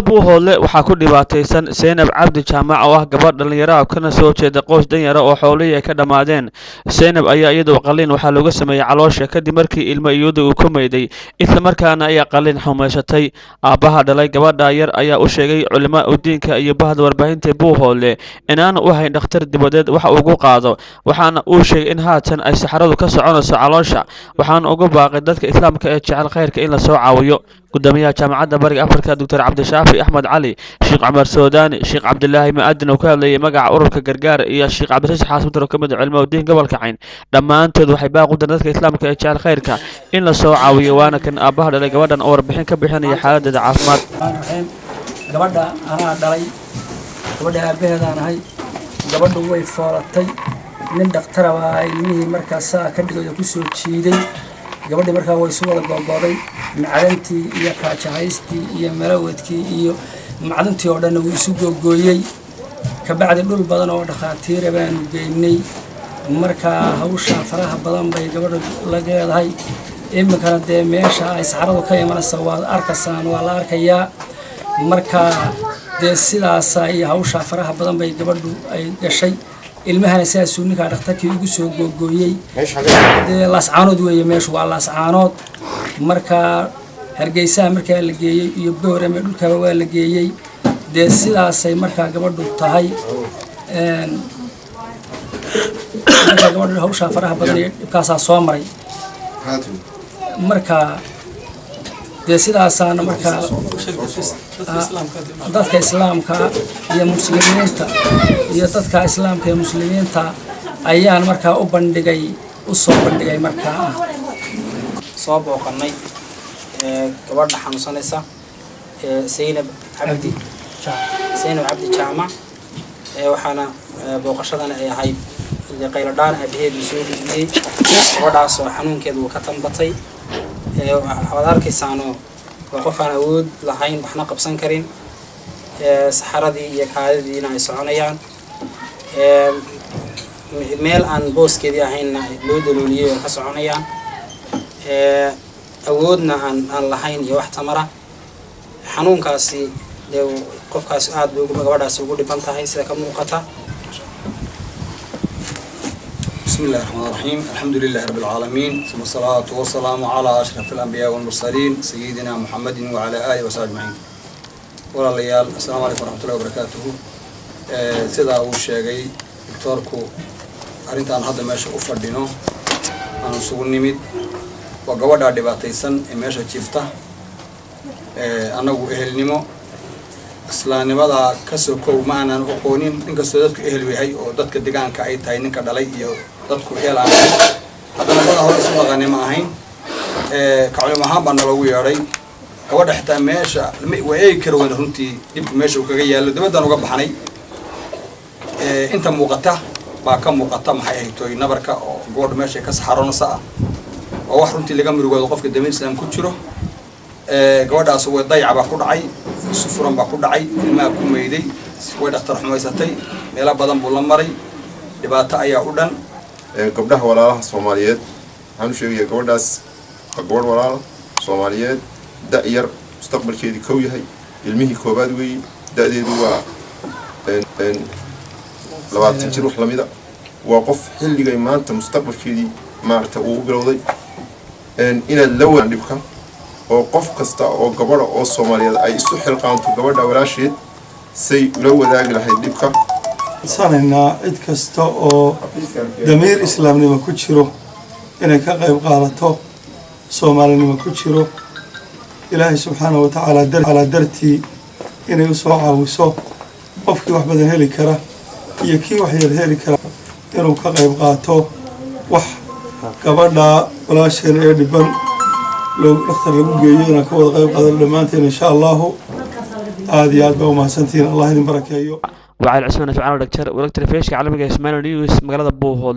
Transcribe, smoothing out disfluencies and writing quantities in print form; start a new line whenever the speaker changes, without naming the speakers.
Buuhoodle waxaa ku dhibaataysan Seynab Cabdi Jaamac oo ah gabadh dhallinyaraha kana soo jeeda qoys danyara oo xoolihii ay ka dhammaadeen. Seynab ayaa iyadoo qalliin waxaa looga sameeyey caloosha kadib markii ilmo iyadu uu ka meyday, islamarkaana ayaa qalliin xumaysatay. Aabbaha dhalay gabadha yar ayaa u sheegay culimaa udiinka iyo bahda warbaahinta Buuhoodle inaanu u hayn dhakhtar dibadeed wax ugu qaado, waxaana uu sheegay in haatan ay saxaradu ka soconayso caloosha, waxaana ugu baaqay dadka islaamka ee jecel khayrka in lasoo caawiyo. Gudoomiyaha Jaamacadda Bariga Afrika, Doctor Cabdishaafi Axmed Cali, Sheekh Cumar Soodani, Sheekh Cabdilaahi Ma'adin oo ka hadlayay magaca ururka Gargaar iyo Sheekh Cabdirasiis Xaasmutar oo ka mid ah culimada diin gobolka Cayn, dhammaantood waxay baaq u direen dadka islaamka ee jecel khayrka in la soo caawiyo. Waana kan aabbaha dhalay gabadhan oo warbixin ka bixinaya xaaladeeda caafimaad.
Gabadha anaa dhalay, gabadha aabbaheedaan ahay. Gabadhu way foolatay, nin dhakhtara baa ilmihii markaa saa ka dhigay oo kusoo jiiday. Gabadhii markaa way isu wada googooday, macdantii iyo kaajahaystii iyo malawadkii iyo macdantii oo dhanna wuu isu googooyey. Kabacdi dhul badan oo dhakhaatiira baanu geynay. Markaa hawsha faraha badan bay gabadha la leedahay. Iminkana dee meesha ay saxaradu ka imanaysa waad arkaysaan, waa la arkayaa. Marka dee sidaasa iyo hawsha faraha badan bay gabadhu ay gashay. Ilmahana sidaasuu ninkaa dhakhtarkii ugu soo googooyey. Dee Laascaanood weeye, meeshu waa Laascaanood. Marka Hargeysaha markaa la geeyey iyo Boorame, dhulkaaba waa la geeyey. Dee sidaasay markaa gabadhu tahay. Markaa gabadhu hawshaa faraha badan iyo dhibkaasaa soo maray. Marka dee sidaasaana markaa dadka islaamka iyo muslimiinta iyo dadka islaamka iyo muslimiinta ayaan markaa u bandhigay, u soo bandhigay markaa.
Soo booqanay gabadha xanuunsanaysa, Zaynab Cabdi, Zaynab Cabdi Jaamac. Waxaana booqashadana ay ahayd qayladhaan aabaheed uu soo gudbiyey, gabadhaas oo xanuunkeeda uu ka tanbatay. Waxaad arkaysaanoo waa qof aan awood lahayn, waxna qabsan karin, saxaradii iyo kaadidiina ay soconayaan, meel aan booskeedii ahaynna loo dalooliyey oo ka soconayaan, awoodna aan lahayn iyo wax tamara. Xanuunkaasi dee qofkaasi aad bay gabadhaasi ugu dhiban tahay sida ka muuqata.
بسم الله الرحمن الرحيم، الحمد لله رب العالمين، ثم الصلاة والسلام على أشرف الأنبياء والمرسلين، سيدنا محمد وعلى آله وصحبه أجمعين. Walaalayaal, السلام عليكم ورحمة الله وبركاته. Sidaa uu sheegay doctoorku, arrintaan hadda meesha u fadhino aan isugu nimid waa gabadhaa dhibaataysan ee meesha jiifta. Annagu ehelnimo islaamnimada kasoo kow ma aanan aqoonin, inkastoo dadku ehel yahay oo dadka deegaanka ay tahay ninka dhalay iyo dadku ehel aan ahayn, haddana badan hore isu dhaqanay ma ahayn. Ka culimo ahaan baa naloogu yeedhay. Gabadha xitaa meesha waa eegi kara weyna runtii dhibku meesha uu kaga yaallo. Dibaddaan uga baxnay. Inta muuqata baa ka muuqata, maxay ahayd toy nabarka oo gabadha meesha ka saxaroonaysa ah, waa wax runtii laga murugoodo qofka damiir islaam ku jiro. Gabadhaas way dayac baa ku dhacay, isu furan baa ku dhacay, ilmaha ku meyday, way dhakhtar xumaysatay, meelo badan buu la maray, dhibaato ayaa u dhan.
Gabdhaha walaalaha Soomaaliyeed waxaan u sheegayaa, gabadhaas waa gabadh walaala Soomaaliyeed, da' yar, mustaqbalkeedii kow yahay, ilmihii koobaad weeye, da-deedu waa 20 jir wax lamida. Waa qof xilligay maanta mustaqbalkeedii maarata uu u bilowday inaad la wadaan dhibka oo qof kasta oo gabadha oo Soomaaliyeed ay isu xilqaanto gabadha walaasheed say ula wadaagi lahayd dhibka.
Codsanaynaa cid kasta oo damiir islaamnimo ku jiro inay ka qayb qaadato, soomaalinimo ku jiro, Ilaahay subxaanahu wa tacaala dartii inay usoo caawiso. Qofkii wax badan heli kara iyo kii wax yar heli kara inuu ka qayb qaato wax gabadha walaasheena ee dhiban loo dhakhtar lagu geeyo, inaan ka wada qayb qaadano dhammaanteen, insha Allahu. Aada iyo aad baa umahadsantihiin, Allah idin barakeeyo.
Wacali Cusmaan Afcaan Dhagjar, wararka telefishinka caalamiga ee Somali News, magaalada Buuhoodle.